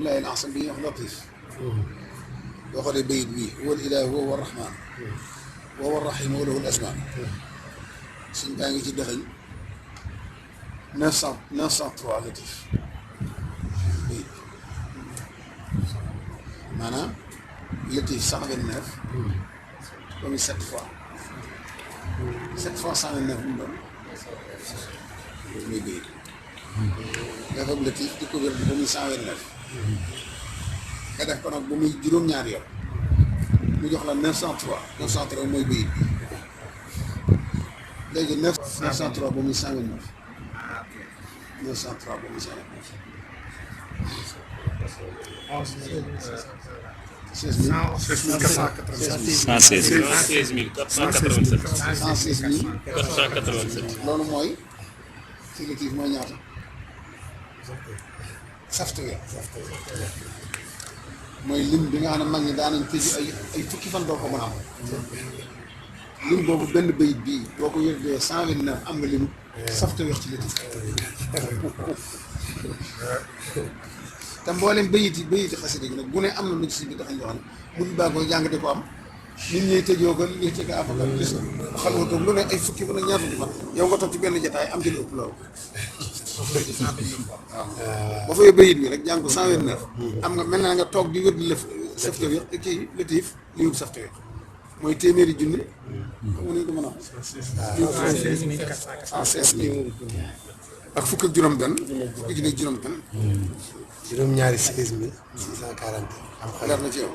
الله الأحسن به لطيف وقال بيت به هو الإله وهو الرحمن وهو الرحيم وله الأسماء سن بانجي ci dëxëñ 903 latif bayit maanaam latif 129 ba muy 7 fois 129 mu doon muy bayit nga fab latif di ko wér ba muy 129 nga def ko nag ba muy juróom-ñaari yoon mu jox la 903 mooy bayit bi léegi 903 ba muy 129 903 ba muy 129 116 loolu mooy ci latif mooy ñaata saftu weer mooy lim bi nga xam ne mag ñi daanañ tëju ay fukki fan doo ko mën a am lim boobu benn bayit bii boo ko wérdee 129 am nga limu saftu weer ci latif te mboolem bayiti xasida gi nag bu ne am na lu ci si bi daxañ yoo xam ne bu ñu baa koy jàng di ko am nit ñi tëjoo ko li ci ka afaka lis xalwatoog lu ne ay fukki fan ak ñaar fukki fan yow nga toog ci benn jotaay am ci lu ëpp loolu waaw ba fay bayit bi rek jàng ko 129 am nga mel na nga toog di wér di lëf saftu weer kii latif li wut saftu weer mooy téeméeri junni xam nga ni ko mën a am 116 ak fukk ak juróom benn fukki junni ak juróom benn juróom-ñaari 16,640 am xar leer na ci yow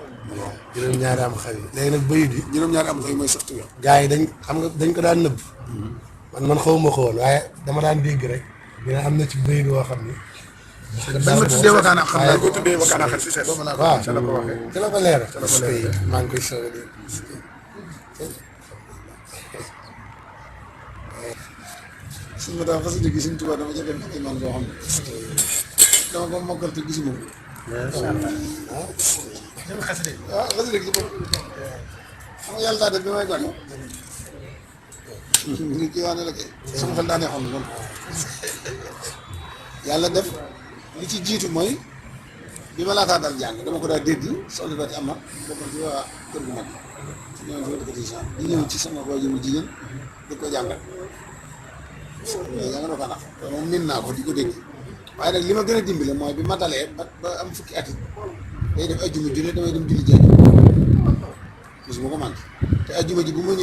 juróom-ñaari am xar yi léegi nag bayit yi juróom-ñaari am xar yi mooy saftu weer gars yi dañ xam nga dañ ko daan nëbb man xawma ko woon waaye dama daan dégg rek dina am na ci bayit boo xam ni dañ ma tuddee wakkaan ak xam naa ko tuddee wakkaan ak si seet waaw ca la ko waxee ca la ko leeral maa ngi koy soog a dégg suñu daal xasida gi suñ tubaab dama ca dem ci man boo xam ne dama ko mokkal te gisuma ko waaw xasida gi bopp xam nga yàlla daa def bi may gone ni kii wax ne la kay sama xel daa neexoon kon yàlla def li ci jiitu mooy bi ma laataa dal jàng dama ko daa dégg soxna Bati Amar bokkoon ci waa kër gu mag ñoo fi dëkk di ñëw ci sama waajuru jigéen di ko jàngal yaa nga doo ko nax moom min naa ko di ko dégg waaye nag li ma gën a dimbale mooy bi ma dalee ba am fukki at yi day def ajjuma junne damay dem julli ji ajjuma mosuma ko manqué te ajjuma ji bu ma ñëw